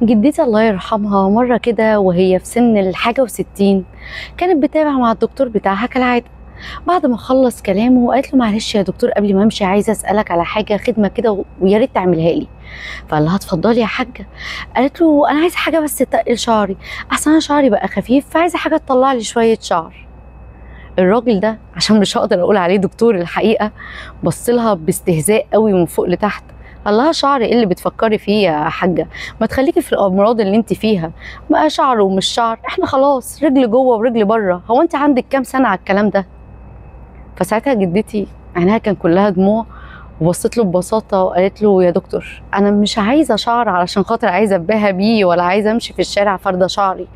جدتي الله يرحمها مرة كده وهي في سن الحاجة و60 كانت بتابع مع الدكتور بتاعها كالعادة. بعد ما خلص كلامه قالت له معلش يا دكتور قبل ما امشي عايزه اسالك على حاجة خدمة كده ويا ريت تعملها لي. فقال لها اتفضلي يا حاجة. قالت له انا عايزه حاجة بس تقل شعري، احسن انا شعري بقى خفيف فعايزه حاجة تطلع لي شوية شعر. الراجل ده عشان مش هقدر اقول عليه دكتور الحقيقة بص لها باستهزاء قوي من فوق لتحت، قال لها شعر ايه اللي بتفكري فيه يا حاجة؟ ما تخليكي في الامراض اللي انت فيها، ما شعر ومش شعر، احنا خلاص رجل جوه ورجل بره، هو انت عندك كام سنة على الكلام ده؟ فساعتها جدتي عينها كان كلها دموع وبصت له ببساطة وقالت له يا دكتور انا مش عايزه شعر علشان خاطر عايزه اباها بيه ولا عايزه امشي في الشارع فارده شعري،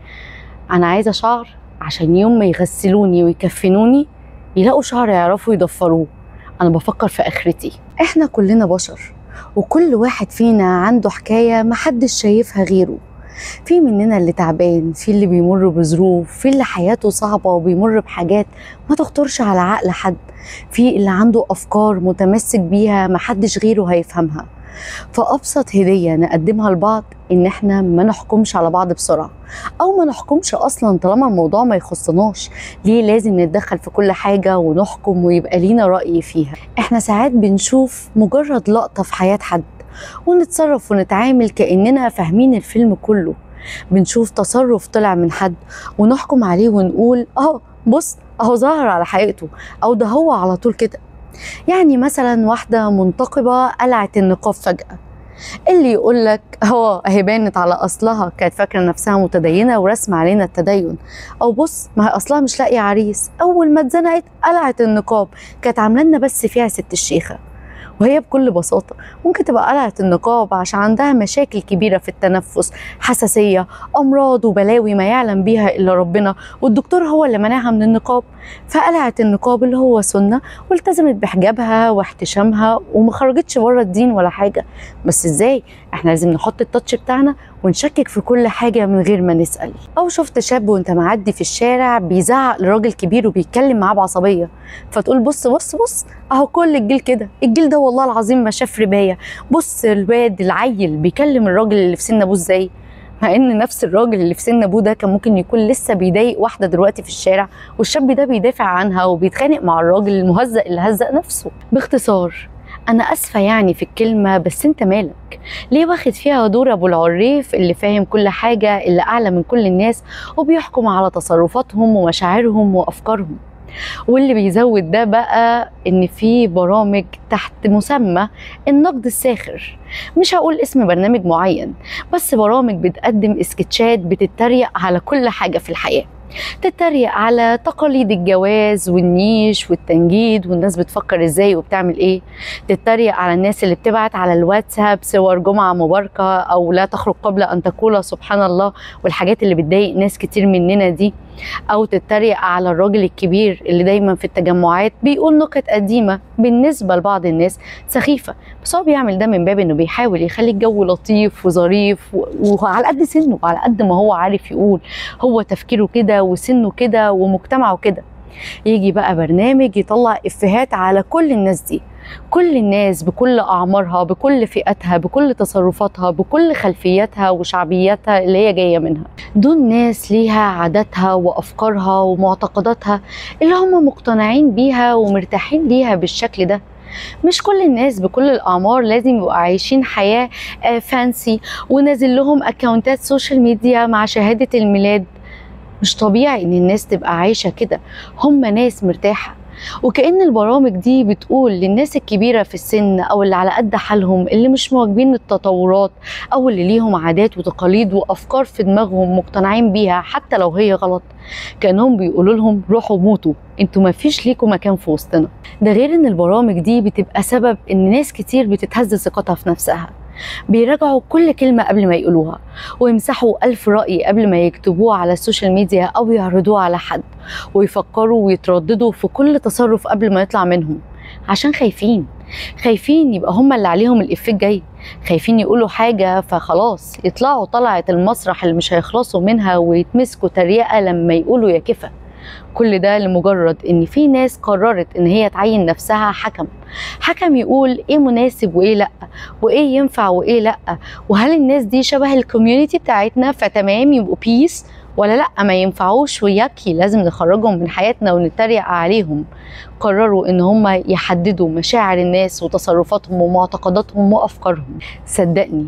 انا عايزه شعر عشان يوم ما يغسلوني ويكفنوني يلاقوا شعر يعرفوا يضفروه، انا بفكر في اخرتي. احنا كلنا بشر وكل واحد فينا عنده حكاية محدش شايفها غيره، في مننا اللي تعبان، في اللي بيمر بظروف، في اللي حياته صعبة وبيمر بحاجات ما تخطرش على عقل حد، في اللي عنده أفكار متمسك بيها محدش غيره هيفهمها. فأبسط هدية نقدمها لبعض إن إحنا ما نحكمش على بعض بسرعة، أو ما نحكمش أصلا طالما الموضوع ما يخصناش. ليه لازم نتدخل في كل حاجة ونحكم ويبقى لينا رأي فيها؟ إحنا ساعات بنشوف مجرد لقطة في حياة حد ونتصرف ونتعامل كأننا فاهمين الفيلم كله، بنشوف تصرف طلع من حد ونحكم عليه ونقول بص اهو ظهر على حقيقته، او ده هو على طول كده. يعني مثلا واحدة منتقبة قلعت النقاب فجأة، اللي يقولك هو اهي بانت على اصلها، كانت فاكرة نفسها متدينة ورسم علينا التدين، او بص ما هي اصلها مش لاقية عريس، اول ما اتزنقت قلعت النقاب، كانت عاملة لنا بس فيها ست الشيخة. وهي بكل بساطة ممكن تبقى قلعت النقاب عشان عندها مشاكل كبيرة في التنفس، حساسية، أمراض وبلاوي ما يعلم بيها إلا ربنا، والدكتور هو اللي منعها من النقاب، فقلعت النقاب اللي هو سنة والتزمت بحجابها واحتشامها وما خرجتش بره الدين ولا حاجة. بس إزاي؟ إحنا لازم نحط التاتش بتاعنا ونشكك في كل حاجة من غير ما نسأل. أو شفت شاب وانت معدي في الشارع بيزعق لراجل كبير وبيتكلم معاه بعصبية، فتقول بص بص بص أهو كل الجيل كده، الجيل ده والله العظيم ما شاف رباية، بص الواد العيل بيكلم الراجل اللي في سن ابوه ازاي، مع ان نفس الراجل اللي في سن ابوه ده كان ممكن يكون لسه بيضايق واحدة دلوقتي في الشارع، والشاب ده بيدافع عنها وبيتخانق مع الراجل المهزأ اللي هزأ نفسه. باختصار انا اسفه يعني في الكلمة، بس انت مالك؟ ليه واخد فيها دور ابو العريف اللي فاهم كل حاجة، اللي اعلى من كل الناس وبيحكم على تصرفاتهم ومشاعرهم وافكارهم؟ واللي بيزود ده بقى ان في برامج تحت مسمى النقد الساخر، مش هقول اسم برنامج معين، بس برامج بتقدم اسكتشات بتتريق على كل حاجة في الحياة، تتريق على تقاليد الجواز والنيش والتنجيد والناس بتفكر ازاي وبتعمل ايه، تتريق على الناس اللي بتبعت على الواتساب صور جمعة مباركة او لا تخرج قبل ان تقول سبحان الله والحاجات اللي بتضايق ناس كتير مننا دي، او تتريق على الراجل الكبير اللي دايما في التجمعات بيقول نكت قديمة بالنسبة لبعض الناس سخيفة، بس هو بيعمل ده من باب انه بيحاول يخلي الجو لطيف وظريف وعلى قد سنة وعلى قد ما هو عارف يقول، هو تفكيره كده وسنة كده ومجتمعه كده. يجي بقى برنامج يطلع افيهات على كل الناس دي، كل الناس بكل اعمارها بكل فئاتها بكل تصرفاتها بكل خلفياتها وشعبياتها اللي هي جاية منها. دول ناس ليها عاداتها وافكارها ومعتقداتها اللي هم مقتنعين بيها ومرتاحين ليها بالشكل ده. مش كل الناس بكل الاعمار لازم يبقوا عايشين حياة fancy ونازل لهم اكونتات social media مع شهادة الميلاد. مش طبيعي ان الناس تبقى عايشه كده، هم ناس مرتاحة. وكأن البرامج دي بتقول للناس الكبيرة في السن أو اللي على قد حالهم، اللي مش مواكبين التطورات أو اللي ليهم عادات وتقاليد وأفكار في دماغهم مقتنعين بيها حتى لو هي غلط، كأنهم بيقولوا لهم روحوا موتوا، انتوا ما فيش ليكوا مكان في وسطنا. ده غير ان البرامج دي بتبقى سبب ان ناس كتير بتتهز ثقتها في نفسها، بيراجعوا كل كلمة قبل ما يقولوها ويمسحوا 1000 رأي قبل ما يكتبوه على ال social media أو يعرضوه على حد، ويفكروا ويترددوا في كل تصرف قبل ما يطلع منهم، عشان خايفين يبقى هم اللي عليهم الإفيه الجاي، خايفين يقولوا حاجة فخلاص يطلعوا طلعة المسرح اللي مش هيخلصوا منها ويتمسكوا تريقة لما يقولوا يا كفا. كل ده لمجرد ان في ناس قررت ان هي تعين نفسها حكم، حكم يقول ايه مناسب وايه لا، وايه ينفع وايه لا، وهل الناس دي شبه ال community بتاعتنا فتمام يبقوا peace ولا لا ما ينفعوش و yucky لازم نخرجهم من حياتنا ونتريق عليهم. قرروا ان هم يحددوا مشاعر الناس وتصرفاتهم ومعتقداتهم وافكارهم. صدقني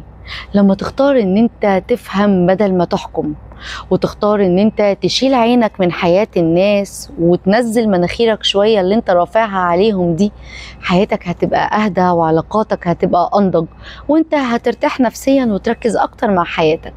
لما تختار ان انت تفهم بدل ما تحكم، وتختار ان انت تشيل عينك من حياة الناس وتنزل مناخيرك شوية اللي انت رافعها عليهم دي، حياتك هتبقى اهدى وعلاقاتك هتبقى انضج، وانت هترتاح نفسيا وتركز اكتر مع حياتك.